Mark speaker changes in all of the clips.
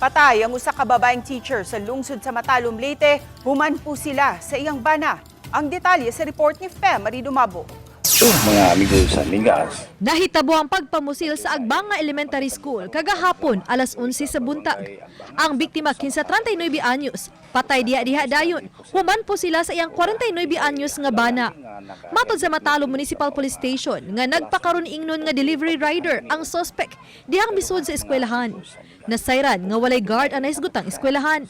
Speaker 1: Patay ang usa ka babaeng teacher sa lungsod sa Matalom, Leyte. Human po sila sa iyang bana. Ang detalye sa report ni Fe Marie Dumabo.
Speaker 2: So, mga amigos, amigas,
Speaker 3: Nahitabo ang pagpamusil sa Agbanga Elementary School kagahapon alas 11 sa buntag. Ang biktima 39 anyos, patay diha diha dayon. Human po sila sa iyang 49 anyos nga bana. Matod sa Matalom Municipal Police Station nga nagpakaron ingnon nga delivery rider ang suspect dihang misud sa eskwelahan. Nasayran nga walay guard ang nahisgutang eskwelahan.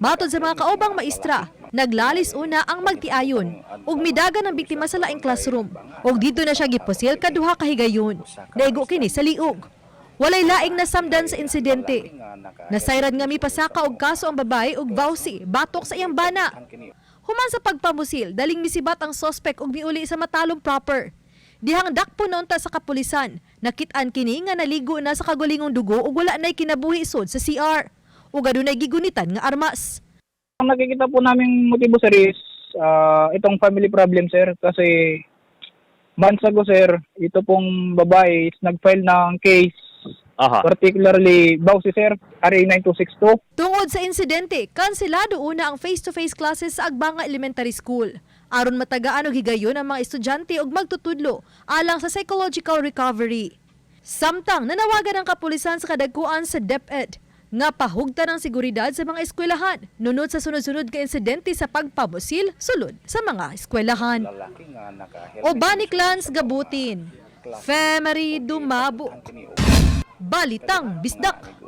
Speaker 3: Matod sa mga kaubang maestra, naglalis una ang magtiayon ug midagan ang biktima sa laing classroom ug didto na siya gipusil kaduha ka higayon. Naigo kini sa liog. Walay laing nasamdan sa insidente. Nasayran nga mipasaka og kaso ang babae og VAWC batok sa iyang bana. Human sa pagpamusil, daling misibat ang sospek ug miuli sa Matalom proper. Dihang dakpo naunta sa kapulisan, nakit-an kini nga naligo na sa kagulingong dugo ug wala na'y kinabuhi sud sa CR. Ug adunay gigunitan nga armas.
Speaker 4: Ang nakikita po namin motibo, sir, is itong family problem, sir, kasi months ago, sir, ito pong babae is nag-file ng case, particularly VAWC, sir, RA 9262.
Speaker 3: Tungod sa insidente, kanselado una ang face-to-face classes sa Agbanga Elementary School. Aron matagaan og higayon ang mga estudyante og magtutudlo alang sa psychological recovery. Samtang nanawagan ang kapulisan sa kadagkuan sa DepEd nga pahugtan ang seguridad sa mga eskwelahan nunod sa sunod-sunod ka insidente sa pagpamusil sulod sa mga eskwelahan.
Speaker 2: Lalaki nga naka-helmet.
Speaker 3: Obanic Lance Gabutin, Femery Dumabo, Balitang Bisdak.